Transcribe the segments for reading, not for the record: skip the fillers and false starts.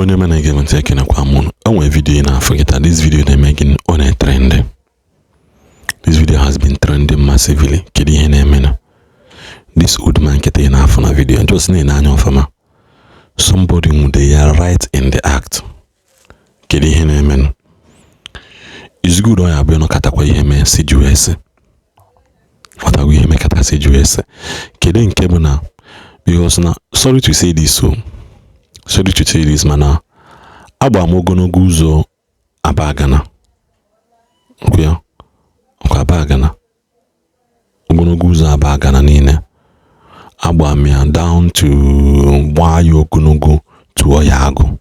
Igbo ndị ọma na-ege m ntị, ekenekwa m unu. O nwere video ị na-afụ kịta. This video na-eme gịnị? Ọ na-etrend. This video has been trending massively. Kedu ihe na-eme na this old man kịta ị na-afụ na video? Just na-ene anya ọfụma. Somebody nwude ya right in the act. Kedu ihe na-emenụ? It's good ọ ya abụọ nọkatakwa ihe mee si jụọ ese. Ọtagwa ihe mekata si jụọ ese. Kedu nke bụ na, because na, sorry to say this, so sorry to say this, mana agba m ogologo ụzọ Abagana ọkwa ya, ọkwa Abagana, ogologo ụzọ Abagana niile agba m ya down to gbaa ya ogologo tụọ ya agụ.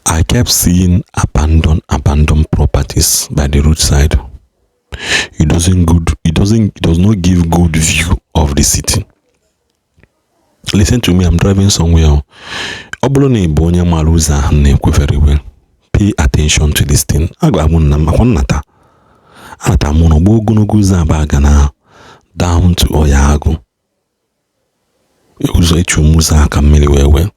I kept seeing abandoned properties by the roadside. It does not give good view of the city. Listen to me, I'm driving somewhere. Ọ bụrụ na ị bụ onye maara ụzọ ahụ na-ekwu very well, pay attention to this thing. Agwa m nna m akwa nnata anata m ụlọ gbaa ogologo ụzọ Abagana down to Ọya Agụ, ụzọ echu m ụzọ aka mmiri wee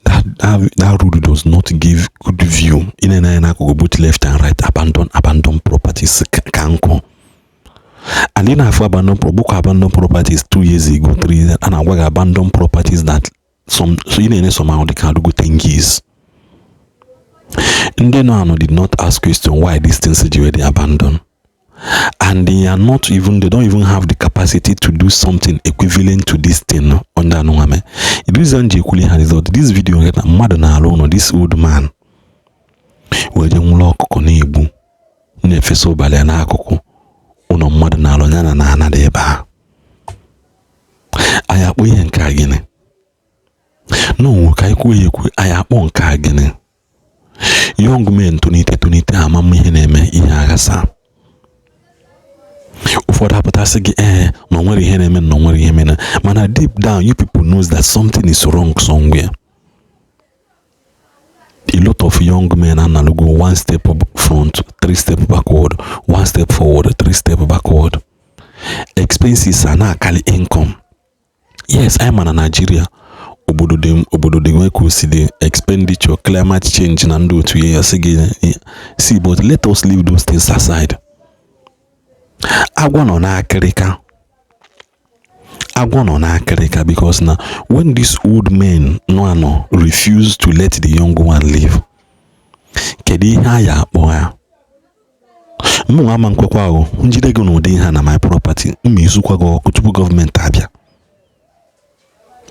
that road does not give good view. Ị na-ene anya n'akụkụ, both left and right, abandoned properties ka nkụ. And ị na-afụ abandoned bụkwa abandoned properties 2 years ago, 3 years, a na-agwa gị abandoned properties that some, so ị na-ene some ahụ dị ka adụgo 10 years. Ndị nọ anọ did not ask question why these things ji wee dị abandoned, and they are not even, they don't even have the capacity to do something equivalent to this thing under anụnwame. The reason ji ekwuli ha is that this video na mmadụ na-alụ ụlọ, this old man wee je nwụrụ ọkụkọ na-egbu na-efesa ụbalị ya n'akụkụ ụlọ mmadụ na-alụ ya na ana dị ebe a. Anyị akpọ ihe nke a gịnị? N'onwe ka anyị kwuo ya ekwu, anyị akpọ nke a gịnị? Young men tonite tonite ama m ihe na-eme ihe aghasa. Ụfọdụ apụtasị gị, ee, na o nwere ihe na-eme, na o nwere ihe mere, mana deep down you people knows that something is wrong somewhere. A lot of young men analụgo one step front, three step backward, one step forward, three step backward. Expenses a na-akali income. Yes, anyị ma na Nigeria obodo dị, obodo dị nwe ka o si dị, expenditure, climate change na ndị otu ya sị gị see, but let us leave those things aside. Agwọ nọ n'akịrịka, agwọ nọ n'akịrịka, because na when these old men nọ anọ refuse to let the young one live, kedu ihe a ya akpọ ya? Mụ ama nkwekwa ahụ njide gị n'ụdị ihe a na my property, mma esukwa gị ọkụ tupu gọọmenti abịa,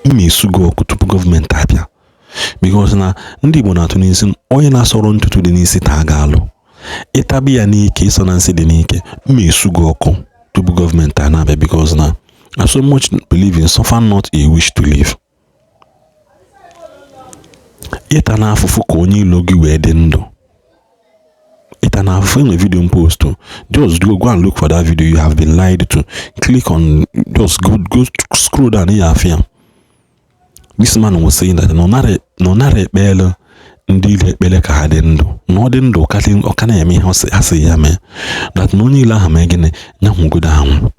mma esu gị ọkụ tupu gọọmenti abịa, because na ndị Igbo na-atụ n'isi onye na-asọrọ ntutu dị n'isi taa ga-alụ ịtabi ya n'ike ịsọ na nsị dị n'ike. Mma esu gị ọkụ tupu gọọmenti a na-abịa, because na I so much believe in suffer not a witch to live. Ịta n'afụfụ ka onye ilo gị wee dị ndụ, ịta n'afụfụ. Enwe video post, just go and look for that video. You have been lied to. Click on, just go scroll down, ya afịa. This man was saying that na ọ nara ekpele ndị ile ekpere ka ha dị ndụ, na ọ dị ndụ ọ ka na-eme ihe ha sị ya mee, that na onye ile ahụ mee gịnị ya nwụgodo anwụ.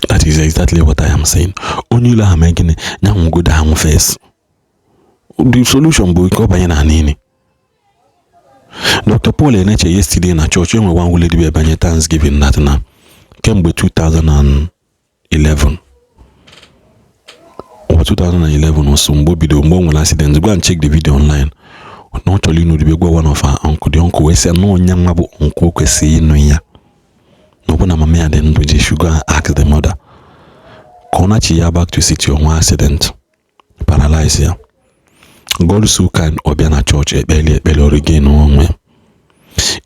That is exactly what I am saying. Onye ile ahụ mee gịnị ya nwụgodo anwụ first. The solution bụ ka ọ banye na niile. Dr. Paul Eneche yesterday na church enwe one lady bịa banye Thanksgiving that na kemgbe 2011 or 2011 or so, mgbe o bido, mgbe o nwere accident. Go and check the video online. Na ọ chọrọ ịnụ dibe gwa one of her uncle. The uncle wee sị na onye nwa bụ uncle o kwesịrị ịnụ ya, na ọ bụ na mama ya dị ndụ, je should go and ask the mother ka ọ nachi ya back to city. Onwe accident paralyze ya. God so kind, ọ bịa na church ekpele ekpele, ọ regain onwe.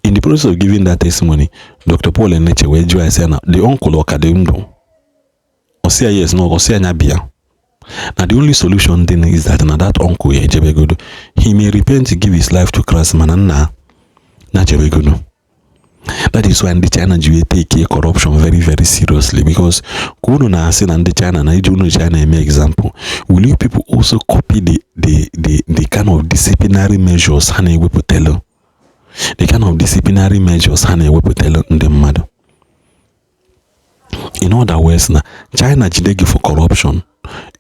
In the process of giving that testimony, Dr. Paul Eneche wee jụọ ya sị na the uncle ọ ka dị ndụ? Ọ sị ya yes, na ọ sị anya bịa na the only solution then is that na that uncle ya ejebegodo. He may repent, give his life to Christ, mana nna na jebegodo. That is why ndị China ji wee take corruption very very seriously, because ka unu na-asị na ndị China na iji unu China eme example, will you people also copy the kind of disciplinary measures ha na-ewepụtelu, the kind of disciplinary measures ha na-ewepụtelu ndị mmadụ? In other words, na China jide gị for corruption.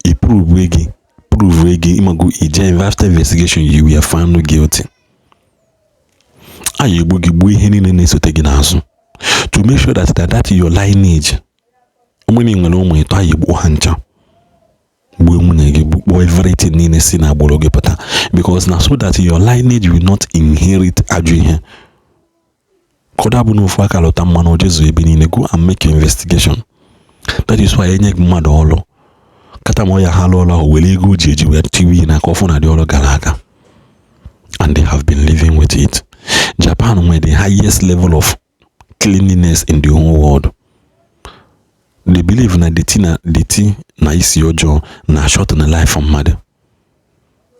I prove gị, prove gị, ịmago ije after investigation, you were found guilty, a ya egbu gị, gbuo ihe niile na-esote gị n'azụ, to make sure that your lineage. Ụmụ nwere ụmụ ịtọ, a ya egbu ha ncha, gbuo nwunye gị, gbukpọọ everything niile si n'agbụrụ gị pụta, because na so that your lineage will not inherit ajọ ihe. Kọda bụ n'ofu aka lụta mmanụ ojezu ebe niile. Go and make your investigation. That is why enye gị mmadụ ọlụ kata ma ọ ya ha lụ ọlụ ahụ, were ego o ji eji wee tiwe ihe n'aka ọfụ na dị ọrụ gara aga, and they have been living with it. Japan nwere the highest level of cleanliness in the whole world. They believe na dirty, na dirty na isi ọjọọ na shorten the life mmadụ,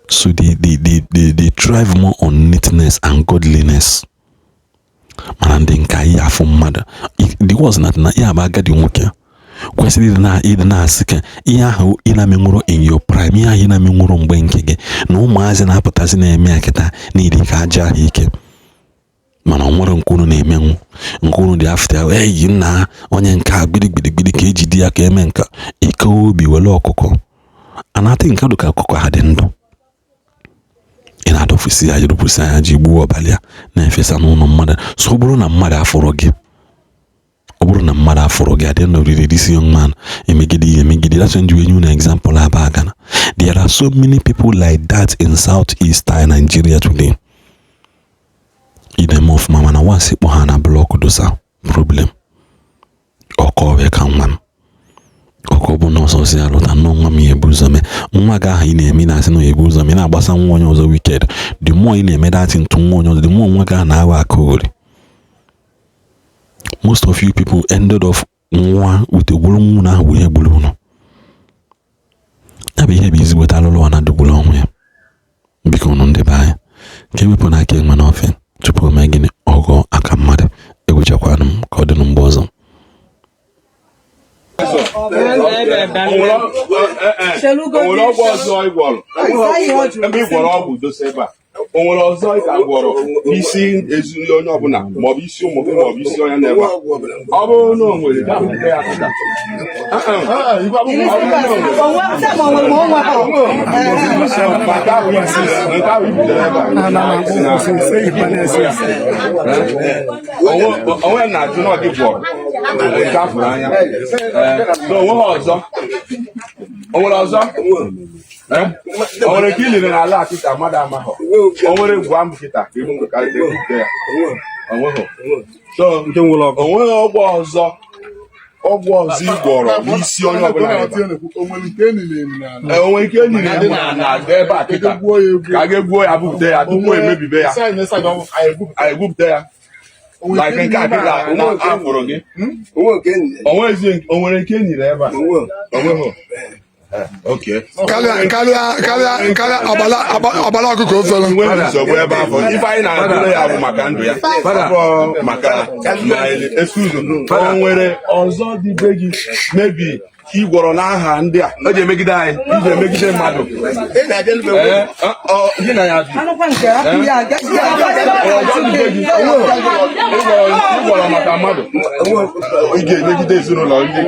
so they thrive more on neatness and godliness. Mana ndị nke anyị afụ mmadụ, the worst na ya bụ agadi nwoke kwesịrị ịdị na-asị ka ihe ahụ ị na-amenwuro in your prime, ihe ahụ ị na-amenwuro mgbe nke gị na ụmụazị na-apụtazi na-eme ya kịta n'iri ka aja ahụ ike. Mana ọ nwere nke unu na-emenwu, nke unu dị after eyi nna onye nke a gbidi ka eji di ya ka eme nka ike obi were ọkụkọ anatị nke dị ka ọkụkọ ha dị ndụ ị na-adọfụsị ya, jirụpụsị anya ji gbuo ọbara ya na-efesa n'ụlọ mmadụ. So ọ bụrụ na mmadụ afụrụ gị, ọ bụrụ na mmadụ afụrụ gị, at the end of the day, this young man emegide ihe emegide. That's when you nye unu example aba Ghana. There are so many people like that in South East Nigeria today. Ị na-eme ọfụma, mana once ịkpọ ha na block dosa problem ọkọ ka nwa m ọkọ bụ na ọsọ si alụta nnọọ nwa m ya ebu ụzọ mee nwa gị ahụ ị na-eme, ị na-asị na ya ebu ụzọ mee, na-agbasa nwa onye ọzọ wicked. The more ị na-eme that ntụ nwa onye ọzọ, the more nwa gị ahụ na-aghọ aka ori. Most of you people ended up nwa with ogburu nwa ahụ bụ ihe gburu unu. Ya bụ ihe bụ ezigbote alụlụ ọ na-adụgburu onwe ya. Biko unu ndị be anyị, ka ewepụ n'aka enwe n'ofe tupu o mee gịnị, ọgọ aka mmadụ. Egwuchakwanụ m ka ọ dị na mgbe ọzọ. O nwere ọgwụ ọzọ ị gwọrọ ebe ị gwọrọ ọgwụ dosa ebe a? O nwere ọzọ ị ka gwọrọ n'isi ezi onye ọbụla, maọbụ isi ụmụ gị, maọbụ isi onye na-ebe a? Ọ bụrụ na o nwere, gaa bute ya kịta. Ọ bụrụ na o nwere, maka ahụ isi nke ahụ i butere ebe a, onwe na-ajụ na ọ gị gwọrọ nke afụrụ anya na onweghị ọzọ. O nwere ọzọ? O nwere nke iliri n'ala a kịta mmadụ amaghọ? O nwere? Gwa m kịta ka ihu ka ebute ya. Onweghị. So onweghị ọgwụ ọzọ, ọgwụ ọzọ ị gwọrọ n'isi onye ọbụla ebe a? O nwere ike enyi na na ebe a kịta ka a ga-egbuo ya, bupute ya tupu emebibe ya, anyị egwupụta ya, like nke a kịta na afụrụ gị. O nwere nke enyiri ebe a? Onweghị. Okay. Karịa karịa karịa karịa ọbala ọbala ọkụkọ ofere. Enweghị nsogbu ebe afọ. Ife anyị na-agụrụ ya bụ maka ndụ ya, ọ bụ maka na excuse. O nwere ọzọ dị be gị mebi ị gwọrọ n'aha ndị a O ji emegide anyị? Iji emegide mmadụ? Ee, gị na ya bi. Ọzọ dị be gị ị gwọrọ maka mmadụ ị ga-emegide ezinụlọ ndị?